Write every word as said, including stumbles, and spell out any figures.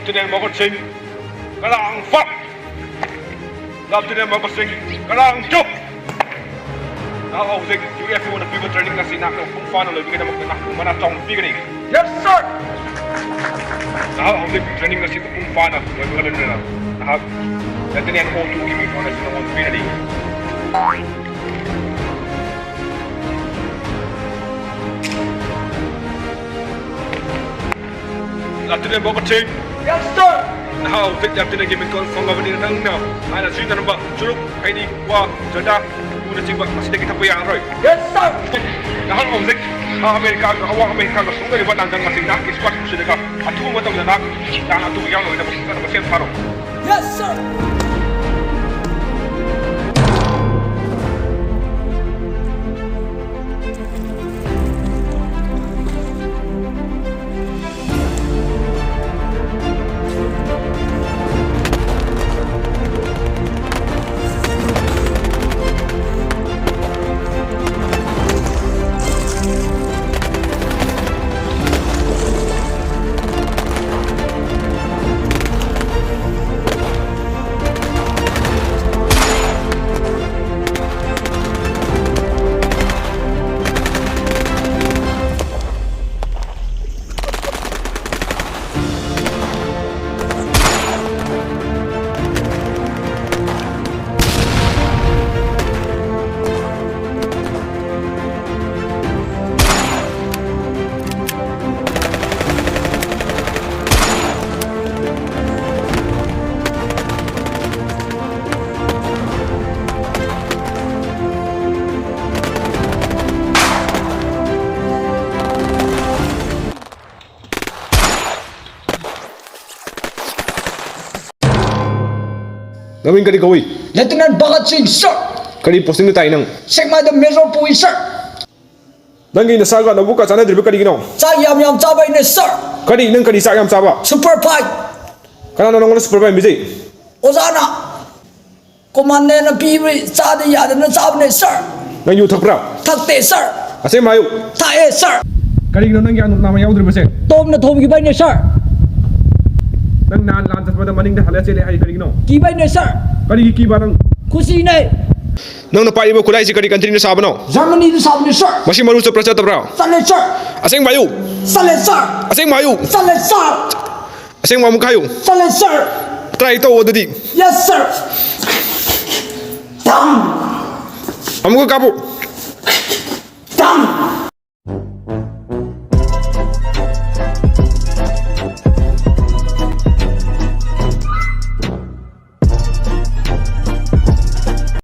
Lieutenant Bhagat Singh, ꯀꯔꯥꯡ ꯐꯥꯠ! Lieutenant Bhagat Singh, ꯀꯔꯥꯡ ꯆꯨꯞ! ꯅꯍꯥꯛ ꯍꯧꯖꯤꯛ ꯌꯨ ꯑꯦꯐ ꯑꯣꯅ ꯄꯤꯕ training ꯑꯁꯤ ꯅꯍꯥꯛꯅ ꯃꯄꯨꯡ ꯐꯥꯅ ꯂꯣꯏꯕꯒꯤꯗꯃꯛꯇ ꯅꯍꯥꯛꯄꯨ ꯃꯅꯥ ꯆꯥꯎꯅ ꯄꯤꯒꯅꯤ꯫ Yes, sir! ꯅꯍꯥꯛ ꯍꯧꯖꯤꯛ training ꯑꯁꯤ ꯃꯄꯨꯡ ꯐꯥꯅ ꯂꯣꯏꯕꯒ ꯂꯣꯏꯅꯅ ꯅꯍꯥꯛ Lieutenant ꯑꯣ ꯇꯨꯒꯤ ꯃꯤꯡꯊꯣꯜ ꯑꯁꯤ ꯅꯉꯣꯟꯗ ꯄꯤꯔꯅꯤ꯫ Lieutenant Bhagat Singh! Yes, sir! ꯅꯍꯥꯛ ꯍꯧꯖꯤꯛ Lieutenantꯒꯤ ꯃꯤꯡꯊꯣꯜ ꯐꯪꯂꯕꯅꯤꯅ ꯅꯪꯅ ꯍꯥꯟꯅ ꯁꯤꯖꯤꯟꯅꯔꯝꯕ ꯆꯨꯔꯨꯞ, ꯈꯩꯅꯤ, ꯀ꯭ꯋꯥ, ꯖꯔꯗꯥ, ꯎꯅꯆꯤꯡꯕ ꯃꯁꯤꯗꯒꯤ ꯊꯛꯄ ꯌꯥꯔꯔꯣꯏ꯫ Yes, sir! ꯅꯍꯥꯛ ꯍꯧꯖꯤꯛ ꯈꯥ ꯑꯃꯦꯔꯤꯀꯥꯒ ꯑꯋꯥꯡ ꯑꯃꯦꯔꯤꯀꯥꯒ ꯁꯣꯛꯅꯔꯤꯕ ꯂꯥꯟꯖꯪ ꯑꯁꯤ ꯅꯍꯥꯛꯀꯤ squad ꯄꯨꯁꯤꯜꯂꯒ ꯑꯊꯨꯕ ꯃꯇꯝꯗ ꯅꯍꯥꯛ ꯂꯥꯟ ꯑꯗꯨ ꯌꯥꯎꯅꯕꯒꯤꯗꯃꯛ ꯆꯠꯅꯕ ꯁꯦꯝ ꯁꯥꯔꯣ꯫ Yes, sir! ꯅꯃꯤꯡ ꯀꯔꯤ ꯀꯧꯏ? Lieutenant Bhagat Singh, sir! ꯀꯔꯤ posting ꯇꯥꯏ ꯅꯪ? ꯁꯦꯛꯃꯥꯏꯗ major ꯄꯨꯏ, sir! ꯅꯪꯒꯤ ꯅꯁꯥꯒ ꯅꯕꯨꯛꯀ ꯆꯥꯟꯅꯗ꯭ꯔꯤꯕ ꯀꯔꯤꯒꯤꯅꯣ? ꯆꯥꯛ ꯌꯥꯝ ꯌꯥꯝ ꯆꯥꯕꯩꯅꯦ, sir! ꯀꯔꯤ? ꯅꯪ ꯀꯔꯤ ꯆꯥꯛ ꯌꯥꯝ ꯆꯥꯕ? Super five! ꯀꯅꯥꯅ ꯅꯪꯉꯣꯟꯗ super five ꯄꯤꯖꯩ? ꯑꯣꯖꯥꯅ! Commandantꯅ ꯄꯤꯕ ꯆꯥꯗ ꯌꯥꯗꯅ ꯆꯥꯕꯅꯦ, sir! ꯅꯪ ꯌꯨ ꯊꯛꯄ꯭ꯔꯥ? ꯊꯛꯇꯦ, sir! ꯑꯁꯦꯡꯕ ꯍꯥꯏꯌꯨ꯫ ꯊꯛꯑꯦ, sir! ꯀꯔꯤꯒꯤꯅꯣ ꯅꯪꯒꯤ ꯑꯅꯨꯞ ꯅꯥꯃ ꯌꯥꯎꯗ꯭ꯔꯤꯕꯁꯦ? ꯇꯣꯝꯅ ꯊꯣꯝꯈꯤꯕꯩꯅꯦ, sir! ꯅꯪ ꯅꯍꯥꯟ ꯂꯥꯟ ꯆꯠꯄꯗ ꯃꯅꯤꯡꯗ ꯍꯜꯂ ꯆꯦꯜꯂꯦ ꯍꯥꯏ ꯀꯔꯤꯒꯤꯅꯣ? ꯀꯤꯕꯩꯅꯦ ꯁꯥꯔ꯫ ꯀꯔꯤꯒꯤ ꯀꯤꯕ ꯅꯪ? ꯈꯨꯁꯤꯅꯦ꯫ ꯅꯪꯅ ꯄꯥꯏꯔꯤꯕ ꯈꯨꯠꯂꯥꯏꯁꯤ ꯀꯔꯤ ꯀꯟꯇ꯭ꯔꯤꯅ ꯁꯥꯕꯅꯣ? ꯖꯔꯃꯅꯤꯗ ꯁꯥꯕꯅꯦ ꯁꯥꯔ꯫ ꯃꯁꯤ ꯃꯔꯨ ꯆꯠꯄ꯭ꯔꯥ ꯆꯠꯇꯕ꯭ꯔꯥ? ꯆꯠꯂꯦ ꯁꯥꯔ꯫ ꯑꯁꯦꯡꯕ ꯍꯥꯏꯌꯨ꯫ ꯆꯠꯂꯦ ꯁꯥꯔ꯫ ꯑꯁꯦꯡꯕ ꯍꯥꯏꯌꯨ꯫ ꯆꯠꯂꯦ ꯁꯥꯔ꯫ ꯑꯁꯦꯡꯕ ꯑꯃꯨꯛ ꯍꯥꯏꯌꯨ꯫ ꯆꯠꯂꯦ ꯁꯥꯔ꯫ ꯇ꯭ꯔꯥꯏ ꯇꯧ ꯑꯗꯨꯗꯤ꯫ ꯌꯦꯁ ꯁꯥꯔ꯫ ꯇꯥꯡ꯫ ꯑꯃꯨꯛꯀ ꯀꯥꯞꯄꯨ꯫ ꯇꯥꯡ꯫